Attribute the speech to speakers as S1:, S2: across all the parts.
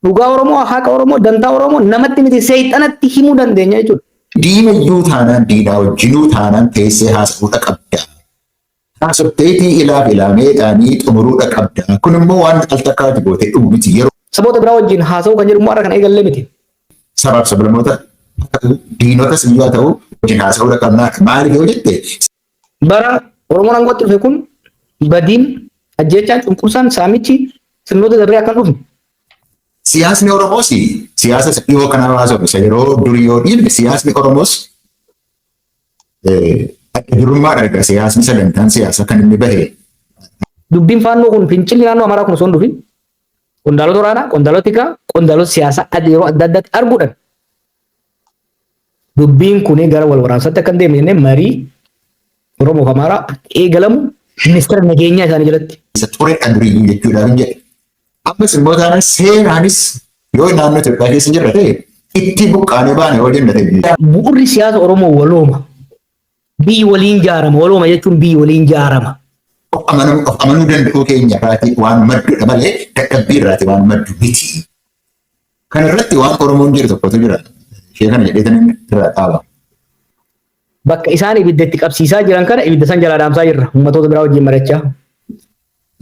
S1: Dhugaa Oromoo, haqa Oromoo, dantaa Oromoo namatti miti seexanatti himuu dandeenya jechuudha.
S2: Diinayyuu taanaan diinaa wajjinuu taanaan teessee haasa'uudha qabda. Haasofteetii ilaaf ilaameedhaanii xumuruudha qabda. Kun immoo waan al takkaatti gootee dhumu miti. Yeroo
S1: Saboota biraa wajjin haasa'uu kan jedhu immoo har'a kana eegallee miti.
S2: Sabaaf sablammoota ta'u, diinotas iyyuu haa ta'u wajjin haasa'uudha qabnaa. Maaliif yoo jette,
S1: Bara Oromoon aangootti dhufe kun badiin, ajjeechaan, cunqursaan, saamichi sirnoota darbee akka hin dhufne.
S2: Siyaasni Oromoos siyaasa isa dhiyoo kana haasofne, isa yeroo durii yoo dhiifne, siyaasni Oromoos adda durummaadhaan egaa siyaasni sagantaan siyaasaa kan inni bahe
S1: Dubbiin Faannoo kun, fincilli naannoo Amaaraa kun osoo hin dhufin, qondaalota waraanaa, qondaalota tikaa, qondaalota siyaasaa yeroo adda addaatti arguudhaan dubbiin kun gara wal waraansaatti akka hin deemne jennee marii Oromoo fi Amaaraa akka eegalamu ministeera nageenyaa isaanii jalatti.
S2: Isa turedha duriyyuu jechuudhaaf hin jedhe. Ammas immoo taanaan seeraanis yoo naannoo Itoophiyaa keessa jirra ta'e itti buqqaanee baane yoo jenna ta'e.
S1: Bu'urri siyaasa Oromoo walooma. Biyyi waliin jaarama. Walooma jechuun biyyi waliin jaarama.
S2: Of amanuu danda'uu keenya irraatii waan maddudha malee dadhabbii irraatii waan maddu miti. Kana irratti waan Oromoon jedhu tokkotu jira. Ishee kana jedheetan irraa dhaaba.
S1: Bakka isaan ibidda itti qabsiisaa jiran kana ibidda san jalaa dhaamsaa jirra. Ummatoota biraa wajjin mari'achaa.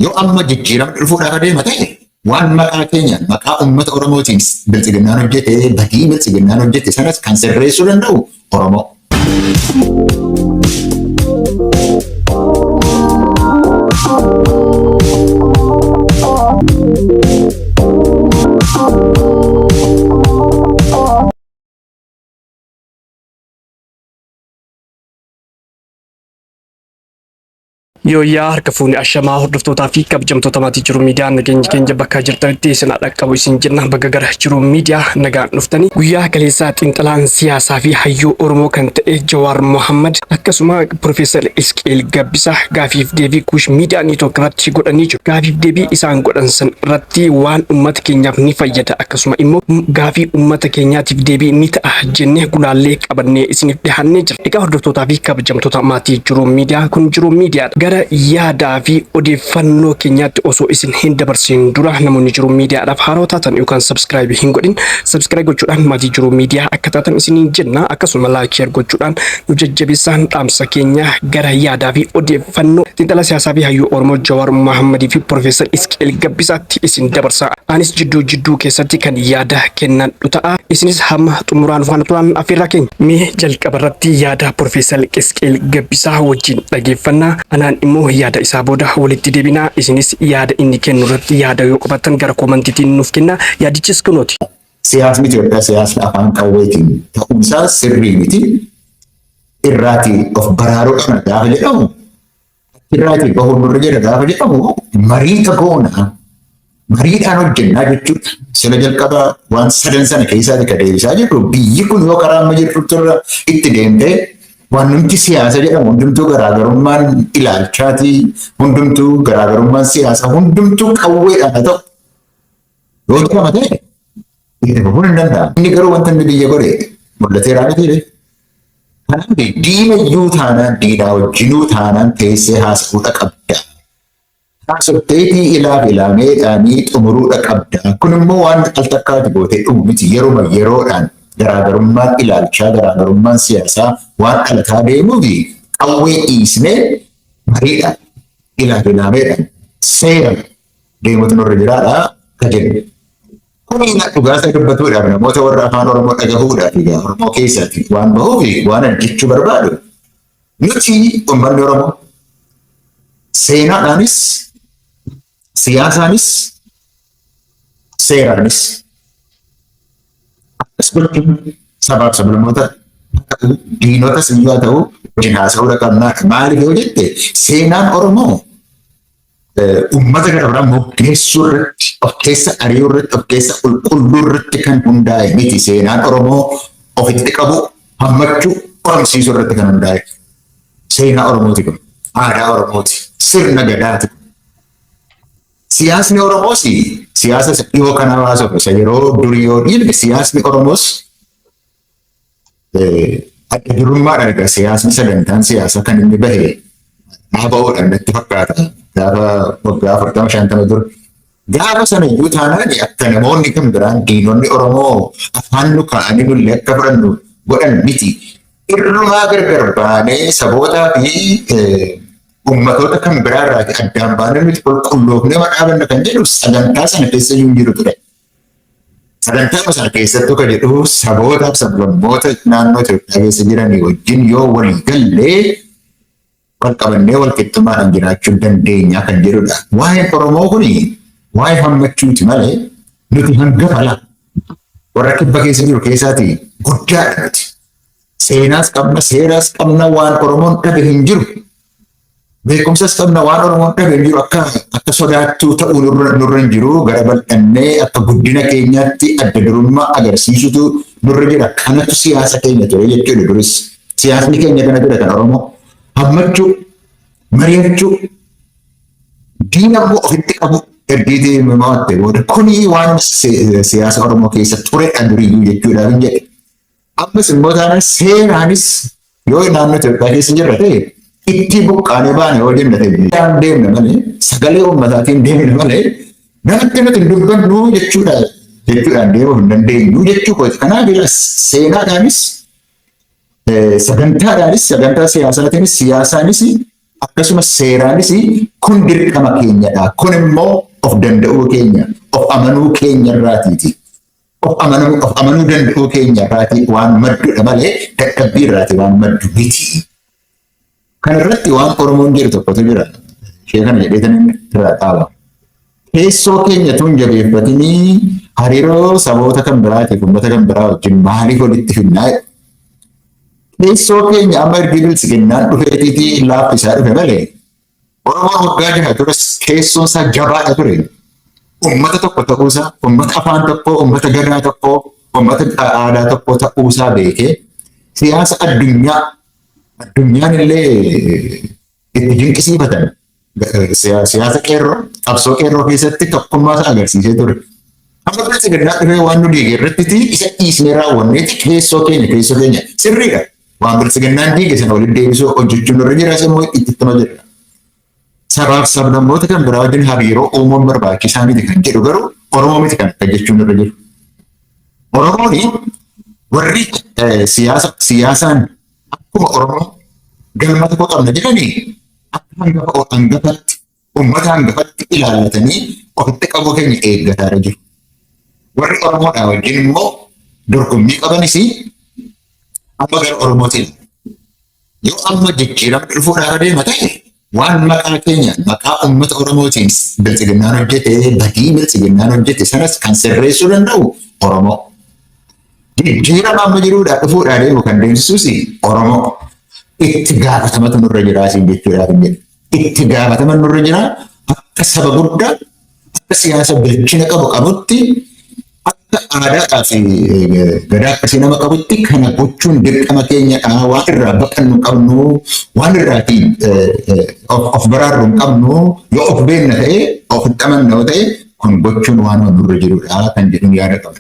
S2: Yoo amma jijjiiramni dhufuudhaaf adeema ta'e, waan maqaa keenyaan, maqaa uummata Oromootiin biltsiginnaan hojjete, badii biltsiginnaan hojjete sanas kan sirreessuu danda'u Oromoo.
S3: Yooyyaa, harka fuuni, ashamaa hordoftootaa fi kabajamtoota maatii Jiru Miidiyaa, nageenyi keenya bakka jirtanitti isin haa dhaqqabu isin jenna. Bakka gara Jiru Miidiyaa nagaan dhuftanii. Guyyaa kaleessaa xiinxalaan siyaasaa fi hayyuu Oromoo kan ta'e Jawaar Mohammad akkasuma Profeesar Isqeel Gabbisaa gaafiif deebii Kuush Miidiyaa Niitook irratti godhanii jiru. Gaafiif deebii isaan godhan san irratti waan uummata keenyaaf ni fayyada, akkasuma immoo gaafii uummata keenyaatiif deebii ni ta'a jennee gulaallee qabannee isiniif dhiyaannee jira. Egaa hordoftootaa fi kabajamtoota maatii Jiruu Miidiyaa, kun Jiruu Miidiyaadha. Gara yaadaa fi odeeffannoo keenyaatti osoo isin hin dabarsin dura, namoonni Jiruu Miidiyaadhaaf haaroo taatan yookaan subscribe hin godhin, subscribe gochuudhaan maatii Jiruu Miidiyaa akka taatan isiniin jenna. Akkasuma like, share gochuudhaan nu jajjabeessaan dhaamsa keenya. Gara yaadaa fi odeeffannoo xiinxala siyaasaa fi hayyuu Oromoo Jawaar Mohammadii fi Profeesar Isqeel Gabbisaatti isin dabarsa. Anis jidduu jidduu keessatti kan yaada kennadhu ta'a. Isinis hamma xumuraan faana turan affeerraa keenya. Mee jalqaba irratti yaada Profeesar Isqeel Gabbisaa wajjin dhageeffannaa. Anaan immoo yaada isaa booda walitti deebinaa. Isinis yaada inni kennu irratti yaada yoo qabaattan gara koomantiitiin nuuf kennaa. Yaadichis kunooti.
S2: Siyaasni Itoophiyaa siyaasni afaan qawweetiin ta'uun isaa sirrii miti. Irraatii of baraaruu qabna gaafa jedhamu, achirraatii bahuun nurra jira gaafa jedhamu, mariidha goona, mariidhaan hojjennaa jechuudha. Sila jalqaba waan sadan sana keessaati ka deebisaa jirru, biyyi kun yoo karaa amma jirtutti irra itti deemtee, waan numti siyaasa jedhamu hundumtuu, garaagarummaan ilaalchaatii hundumtuu, garaagarummaan siyaasaa hundumtuu qawweedhaan haa ta'u yoo jedhama ta'e, itti fufuun hin danda'amu. Inni garuu wanta inni biyya godhe mul'ateeraa miti. Kanaaf diinayyuu taanaan diinaa wajjinuu taanaan teessee haasa'uudha qabda. Haasofteetii ilaaf ilaameedhaanii xumuruudha qabda. Kun immoo waan al takkaatti gootee dhumu miti. Yeruma yeroodhaan garaagarummaan ilaalchaa, garaagarummaan siyaasaa waan dhalataa deemuuf, qawwee dhiisnee mariidhaan, ilaaf ilaameedhaan, seera deemutu nurra jiraadha ka jennu. Kuni dhugaa isa dubbatuudhaaf namoota warra afaan Oromoo dhagahuudhaaf, egaa Oromoo keessaati waan bahuuf, waan ani jechuu barbaadu, nuti uummanni Oromoo seenaadhaanis, siyaasaanis, seeraanis akkas gochuun sabaaf sablammoota ta'u, diinotas iyyuu haa ta'u wajjin haasa'uudha qabnaa. Maaliif yoo jette, seenaan Oromoo uummata gara biraa moggeessuu irratti, of keessa ari'uu irratti, of keessa qulqulluu irratti kan hundaa'e miti. Seenaan Oromoo ofitti qabu, hammachuu, oromsiisuu irratti kan hundaa'e. Seenaa Oromooti kun. Aadaa Oromooti. Sirna gadaati kun. Siyaasni Oromoos siyaasa isa dhiyoo kana haasofne, isa yeroo durii yoo dhiifne, siyaasni Oromoos adda durummaadhaan egaa siyaasni sagantaan siyaasaa kan inni bahe dhaabaa'uudhaan natti fakkaata. Gaafa waggaa 40 50 dura Gaafa sana iyyuu taanaan akka namoonni kan biraan diinonni Oromoo afaan nu kaa'anii nullee akka fudhannu godhan miti. Irrumaa gargar baanee sabootaa fi ummatoota kan biraa irraa addaan baanee nuti qulqulloofnee dhaabanna kan jedhu sagantaa sana keessa iyyuu hin jiru ture. Sagantaa sana keessattuu kan jedhu sabootaaf sablammoota naannoo Itoophiyaa keessa jiranii wajjin yoo walii gallee wal qabannee wal qixxummaadhaan jiraachuu dandeenya kan jedhudha. Waa'een Oromoo kuni waa'ee hammachuuti malee nuti hangafa la. Warra kibba keessa jiru keessaati guddaadha nuti. Seenaas qabna, seeraas qabna, waan Oromoon dhabe hin jiru. Beekumsas qabna, waan Oromoon dhabe hin jiru. Akka sodaattuu ta'uu nurra hin jiru. Gara bal'annee akka guddina keenyaatti adda durummaa agarsiisutu nurra jira. Kanatu siyaasa keenya ture jechuudha duris. Siyaasni keenya kana ture kan Oromoo. Hammachuu, mari'achuu, diina immoo ofitti qabu ergiitii mo'atte booda kuni waan siyaasa Oromoo keessa turedha duriyyuu jechuudhaaf hin jedhe. Ammas immoo taanaan seeraanis yoo naannoo Itoophiyaa keessa jirra ta'e itti buqqaanee baane yoo jenna ta'e deemna malee, sagalee uummataatiin deemna malee namatti nuti hin dubbannu jechuudhaan deemuu hin dandeenyu jechuu kooti. Kanaaf seenaadhaanis, sagantaadhaanis, sagantaa siyaasaatiinis, siyaasaanis, akkasumas seeraanis kun dirqama keenyadha. Kun immoo of danda'uu keenya, of amanuu keenya irraatiiti. Of amanuu danda'uu keenya irraatii waan maddudha malee dadhabbii irraatii waan maddu miti. Kana irratti waan Oromoon jedhu tokkotu jira. Ishee kana jedheetan irraa dhaaba. Teessoo keenya tun jabeeffatinii hariiroo saboota kan biraatiif uummata kan biraa wajjin maaliif walitti finnaa jedhu. Teessoo keenya amma ergi biltsiginnaan dhufeetiitii laaffisaa dhufe malee Oromoon waggaa 6 tures keessoon isaa jabaadha ture. Uummata tokko ta'uusaa, uummata afaan tokkoo, uummata gadaa tokkoo, uummata aadaa tokko ta'uusaa beekee siyaasa addunyaa addunyaan illee itti dinqisiifatan siyaasa qeerroo, qabsoo qeerroo keessatti tokkummaa isaa agarsiisee ture. Amma biltsiginnaa dhufee waan nu diige irratti isa dhiisnee raawwanneeti keessoo keenya sirriidha. Waan biltsiginnaan diige sana walitti deebisuu hojjechuun nurra jira, immoo itti ittuma jira. Sabaaf sablammoota kan biraa wajjin hariiroo uumuun barbaachisaa miti kan jedhu garuu Oromoo miti kan akka jechuun nurra jiru. Oromoon warri siyaasa siyaasaan akkuma Oromoo galma tokko qabna jedhanii akka hangafatti, uummata hangafatti ilaallatanii ofitti qabuu keenya eeggataa jiru. Warri Oromoodhaa wajjin immoo dorgommii qabanis amma gara Oromootiin yoo amma jijjiiramni dhufuudhaaf adeema ta'e, waan maqaa keenya, maqaa uummata Oromootiin biltsiginnaan hojjete, badii biltsiginnaan hojjete sanas kan sirreessuu danda'u Oromoo. Jijjiirama amma jiruudhaa dhufuudhaa deemu kan deemsisus Oromoo. Itti gaafatamatu nurra jira siin jechuudhaaf hin jedhu. Itti gaafatama nurra jira akka saba guddaa, akka siyaasa bilchina qabu qabutti, akka aadaadhaa fi gadaa akkasii nama qabutti kana gochuun dirqama keenyadha. Waan irraa baqannu hin qabnu, waan irraatii of baraarru hin qabnu. Yoo of beekna ta'e, of hin amanna yoo ta'e, kun gochuun waan nurra jirudha kan jedhuun yaada qaba.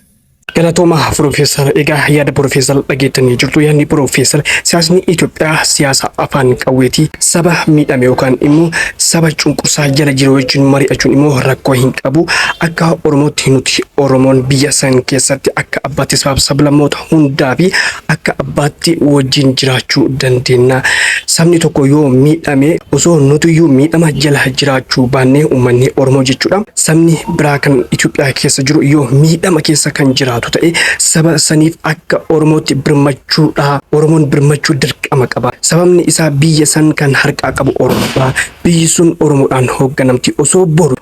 S3: Galatooma Piroofeesar. Egaa yaada Piroofeesar dhageettanii jirtu. Yaadni Piroofeesar, siyaasni Itoophiyaa siyaasa afaan qawweetii. Saba miidhame yookaan immoo saba cunqursaa jala jiru wajjin mari'achuun immoo rakkoo hin qabu. Akka Oromootti nuti Oromoon biyya san keessatti akka abbaatti sabaaf sablammoota hundaa fi akka abbaatti wajjin jiraachuu dandeenya. Sabni tokko yoo miidhame, osoo nutiyyuu miidhama jala jiraachuu baannee, uummanni Oromoo jechuudha. Sabni biraa kan Itoophiyaa keessa jiru yoo miidhama keessa kan jiraatu ta'e, saba saniif akka Oromootti birmachuudha. Oromoon birmachuu dirqama qaba. Sababni isaa biyya san kan harkaa qabu Oromoodha. Biyyi sun Oromoodhaan hoogganamti.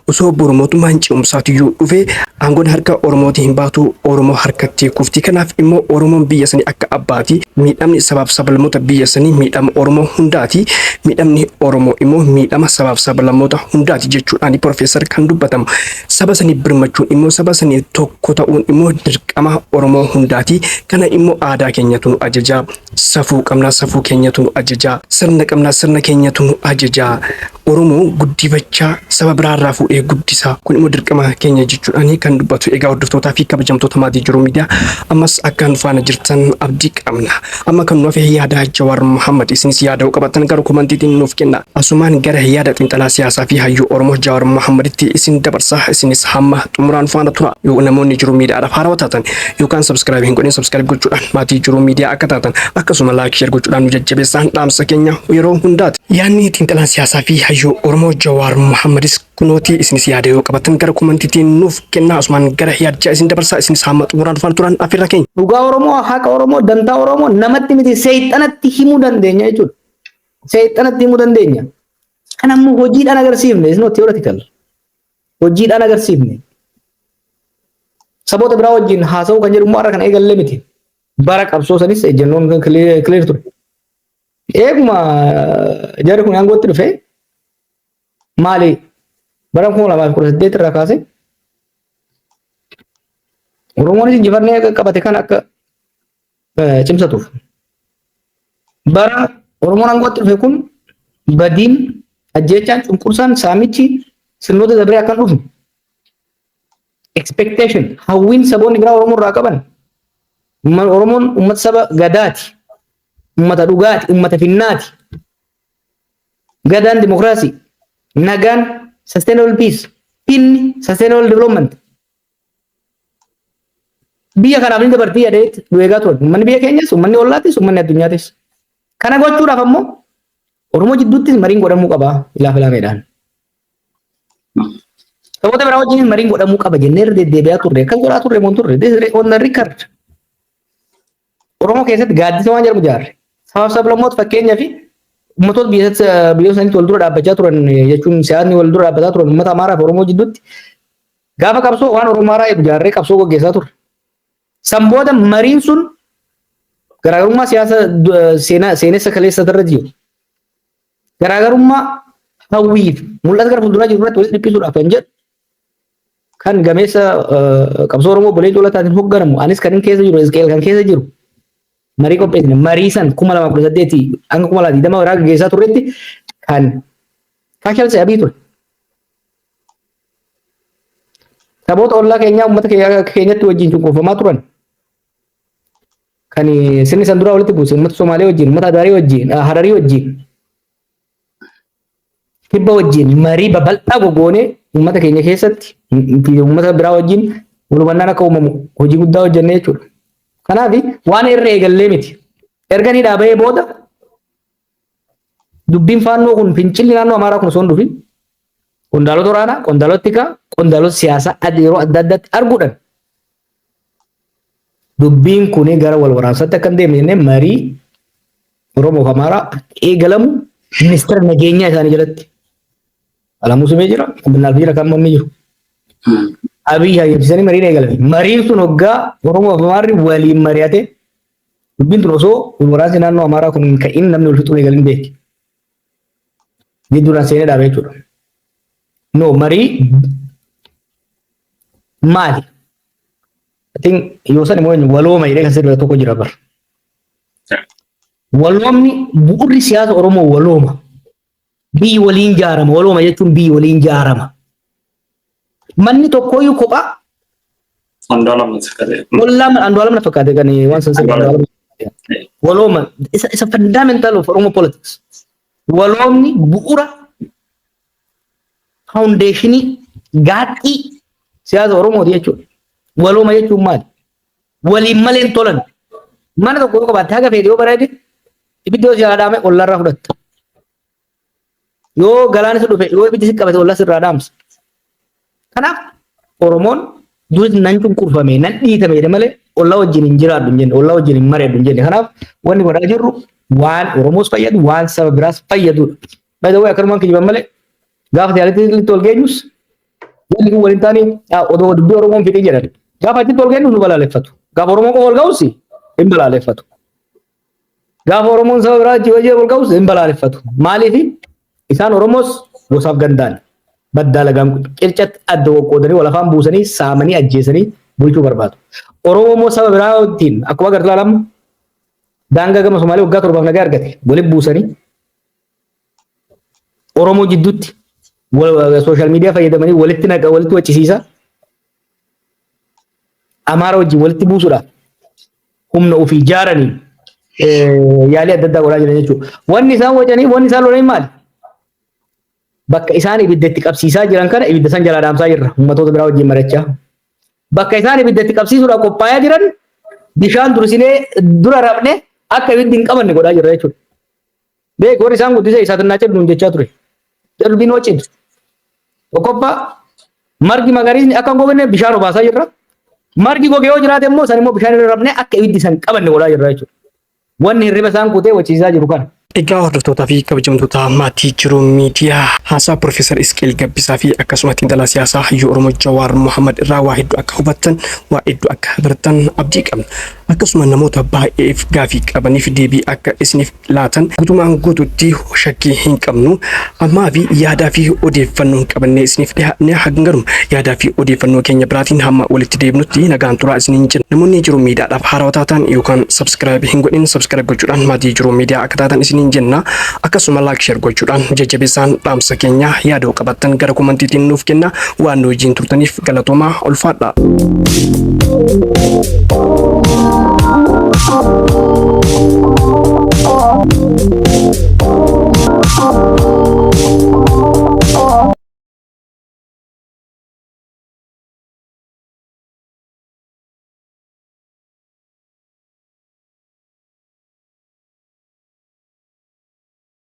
S3: Osoo boru mootummaan ce'umsaatiyyuu dhufe aangoon harka Oromooti hin baatu, Oromoo harkatti kufti. Kanaaf immoo Oromoon biyya sanii akka abbaati. Miidhamni sabaaf sablammoota biyya sanii miidhama Oromoo hundaati. Miidhamni Oromoo immoo miidhama sabaaf sablammoota hundaati jechuudhaan Piroofeesar kan dubbatamu. Saba sanii birmachuun immoo, saba sanii tokko ta'uun immoo dirqama. Dirqama Oromoo hundaati. Kana immoo aadaa keenyatu nu ajaja. Safuu qabna, safuu keenyatu nu ajaja. Sirna qabna, sirna keenyatu nu ajaja. Oromoo guddifachaa saba biraarraa fuudhee guddisa. Kun immoo dirqama keenya jechuudhaan kan dubbatu. Egaa hordoftootaa fi kabajamtoota maatii Jiruu Miidiyaa, ammas akka nu faana jirtan abdii qabna. Amma kan nu hafe yaada Jawaar Muhammad. Isinis yaada qabatan gara komantiitiin nuuf kenna. Asumaan gara yaada xiinxalaa siyaasaa fi hayyuu Oromoo Jawaar Muhammaditti isin dabarsa. Isinis hamma xumuraan faana tura. Yoo namoonni Jiruu Miidiyaadhaaf haarawaa taatan yookaan subscribe hin godhin, subscribe gochuudhaan maatii Jiruu Miidiyaa akka taatan, akkasuma like, share gochuudhaan nu jajjabeessaan dhaamsa keenya yeroo hundaati. Yaadni xiinxalaan siyaasaa fi hayyuu Oromoo Jawaar Muhammadis kunooti. Isinis yaada yoo qabatan gara komantiitiin nuuf kennaa. Asumaan gara yaadichaa isin dabarsaa. Isinis hamma xumuraan faana turan afirra keenya.
S1: Dhugaa Oromoo, haqa Oromoo, dantaa Oromoo namatti miti, seexanatti himuu dandeenya jechuudha. Seexanatti himuu dandeenya. Kan ammoo hojiidhaan agarsiifne, is not theoretical. Hojiidhaan agarsiifne. Saboota biraa wajjin haasa'uu kan jedhu immoo har'a kan eegalle miti. Bara qabsoo sanis ejjennoon clear ture. Eeguma jarri kun aangootti dhufe, maali, bara 2018 irraa kaase Oromoonis injifannee akka qabate kan akka cimsatuuf. Bara Oromoon aangootti dhufe kun badiin, ajjeechaan, cunqursaan, saamichi sirnoota dabree akka hin dhufne. Expectation, hawwiin saboonni biraa Oromoo irraa qaban, Oromoon uummata saba gadaati, uummata dhugaati, uummata finnaati. Gadaan dimokiraasii, nagaan sustainable peace, finni sustainable development. Biyya kanaaf ni dabartii yaadee nu eegaa turan. Uummanni biyya keenyas, uummanni ollaatis, uummanni addunyaatis. Kana gochuudhaaf ammoo Oromoo jidduuttis mariin godhamuu qaba ilaa filaameedhaan. Saboota biraa wajjin mariin godhamuu qaba jennee irra deddeebi'aa turre. Akkas godhaa turre moo hin turre? This is on the record. Oromoo keessatti gaaddisa waan jedhamu ijaarre. Sabaaf sablammoota, fakkeenyaa fi uummattoota biyya biyyoota sanitti wal dura dhaabbachaa turan jechuun, siyaasni wal dura dhaabbataa turan, uummata Amaaraa fi Oromoo jidduutti gaafa qabsoo waan Oromoo Amaaraa jedhu ijaarree qabsoo gaggeessaa turre. San booda mariin sun garaagarummaa siyaasa seenaa seenessa kaleessa irra jiru, garaagarummaa hawwiif mul'ata gara fuulduraa jiru irratti walitti dhiphisuudhaaf kan jedhu, kan gameessa qabsoo Oromoo Obbo Leencoo Lataatiin hoogganamu, anis kan keessa jiru, Isqeel kan keessa jiru, marii qopheessine. Marii san 2018 hanga 2020 biraa gaggeessaa turretti kan fashalse Abiy ture. Saboota ollaa keenyaa uummata keenyatti wajjin cunqurfamaa turan, kan sirni san duraa walitti buuse, uummata Somaalee wajjin, uummata Adaarii wajjin, Hararii wajjin, kibba wajjin marii babal'aa gogoonee uummata keenya keessatti fi uummata biraa wajjin wal hubannaan akka uumamu hojii guddaa hojjennee jechuudha. Kanaaf waan irra eegallee miti. Erga ni dhaaba'ee booda dubbiin Faannoo kun, fincilli naannoo Amaaraa kun osoo hin dhufin, qondaalota waraanaa, qondaalota tikaa, qondaalota siyaasaa yeroo adda addaatti arguudhaan dubbiin kun gara wal waraansaatti akka hin deemne jennee marii Oromoo fi Amaaraa akka eegalamu ministeera nageenyaa isaanii jalatti Alamuu Simee jira, Binnaalf jira, kan inni jiru. Abiy hayyamsiisanii mariin eegalame. Mariin sun hoggaa Oromoo fi Amaarri waliin mari'ate, dubbiin tun osoo wal waraansi naannoo Amaaraa kun hin ka'in, namni wal fixuun eegalin beeki. Gidduudhaan seenee dhaabe jechuudha. No, marii maali? I think yoo san immoo eenyu walooma jedhee kan sirba tokko jira bar. Waloomni bu'urri siyaasa Oromoo walooma. Biyyi waliin jaarama. Walooma jechuun biyyi waliin jaarama. Manni tokkooyyuu kophaa
S4: Andu'aalam natti fakkaate.
S1: Ollaa Andu'aalam na fakkaate kan waan san sirba.
S4: Andu'aalam.
S1: Andu'aalam. Walooma isa fundamental of Oromo politics. Waloomni bu'ura, foundationii, gaaxxii siyaasa Oromooti jechuudha. Walooma jechuun maali? Waliin malee hin tolan. Mana tokko yoo qabaatte, haga feete yoo bareede, ibiddi yoo si jalaa dhaame ollaarraa fudhatta. Yoo galaanni si dhufe, yoo ibiddi si qabate, ollaa sirraa dhaamsa. Kanaaf Oromoon duris nan cunqurfame, nan dhiitame jedhe malee ollaa wajjin hin jiraadhu hin jenne, ollaa wajjin hin mari'adhu hin jenne. Kanaaf wanni godhaa jirru waan Oromoos fayyadu, waan saba biraas fayyadudha. By the way, akkanumaan kijiban malee gaafa siyaasatti wal geenyus wanni kun waliin taane odoo dubbii Oromoon fixii jedhan. Gaafa achitti wal geenyus nu balaaleffatu. Gaafa Oromoon qofa wal ga'us hin balaaleffatu. Gaafa Oromoon saba biraa wajjin wal ga'us hin balaaleffatu. Maaliif? Isaan Oromoos gosaaf gandaan baddaa lagaan qircatti adda qoqqoodanii wal afaan buusanii saamanii ajjeesanii Bulchuu barbaadu. Oromoo immoo saba biraatiin akkuma agartu lama daangaa gama Somaalee waggaa 7f nagaa argate walitti buusanii, Oromoo jidduutti social media fayyadamanii walitti naqa, walitti waccisiisa. Amaara wajjin walitti buusuudhaaf humna ofii ijaaranii yaalii adda addaa godhaa jiran jechuudha. Wanni isaan wacanii, wanni isaan lolanii maali? Bakka isaan ibidda itti qabsiisaa jiran kana ibidda san jalaa dhaamsaa jirra ummatoota biraa wajjin mari'achaa. Bakka isaan ibidda itti qabsiisuudhaaf qophaa'aa jiran bishaan dursinee dura rabne akka ibiddi hin qabanne godhaa jirra jechuudha. Beek, warri isaan guddise isaa xinnaa nuun jechaa ture. Darbiin wacin. Tokkoffaa, margi magariisni akka hin gogne bishaan obaasaa jirra. Margi goge yoo jiraate immoo san immoo bishaan irra rabne akka ibiddi san qabanne godhaa jirra jechuudha. Wanni hirriba isaan kutee wachiisaa jiru kana.
S3: Egaa hordoftootaa fi kabajamtoota maatii Jiruu Miidiyaa, haasaa Profeesar Isqeel Gabbisaa fi akkasuma xiinxalaa siyaasaa hayyuu Oromoo Jawaar Mohammad irraa waa hedduu akka hubattan, waa hedduu akka baratan abdii qabna. Akkasuma namoota baay'eef gaafii qabaniif deebii akka isiniif laatan guutumaan guututti shakkii hin qabnu. Ammaa fi yaadaa fi odeeffannoo hin qabannee isiniif dhiyaannee hangaruma yaadaa fi odeeffannoo keenya biraatiin hamma walitti deebinutti nagaan turaa isiniin jenna. Namoonni Jiruu Miidiyaadhaaf haarawaa taatan yookaan subscribe hin godhin, subscribe gochuudhaan maatii Jiruu Miidiyaa akka taatan isiniin jenna. Akkasuma like, share gochuudhaan jajjabeessaan dhaamsa keenya. Yaada qabattan gara commentiitiin nuuf kenna. Waan nu wajjin turtaniif galatoomaa, ulfaadha.